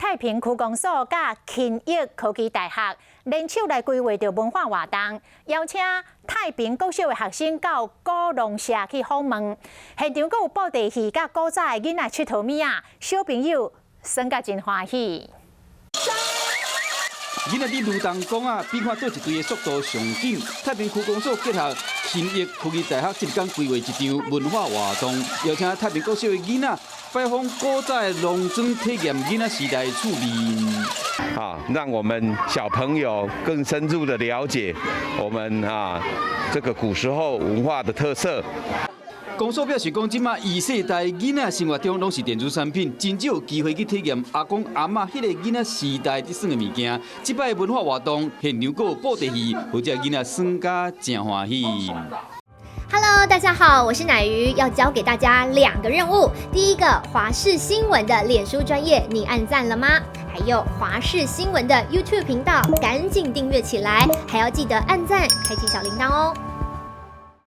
太平區公所佮勤益科技大學聯手來規劃著文化活動，邀請太平國小的學生到古農社去訪問，現場閣有布袋戲佮古早的囡仔𨑨迌物仔，小朋友耍甲真歡喜。囡仔佇蠕動講啊，比看佗一隊的速度上緊。太平區公所結合勤益科技大學，這工規劃一場文化活動，邀請太平國小的囡仔拜訪古早的農莊，體驗囡仔時代的趣味。啊，讓我們小朋友更深入的了解我們啊這個古時候文化的特色。公所表示講，這馬異世代囡仔生活中攏是電子產品，真少有機會去體驗阿公阿嬤彼个囡仔時代佇耍的物件。這擺文化活動現場閣有布袋戲，予這囡仔耍甲誠歡喜。 Hello，大家好，我是乃瑜，要交給大家兩個任務。第一個，華視新聞的臉書專頁，你按讚了嗎？還有華視新聞的 YouTube 頻道，趕緊訂閱起來，還要記得按讚，開啟小鈴鐺哦。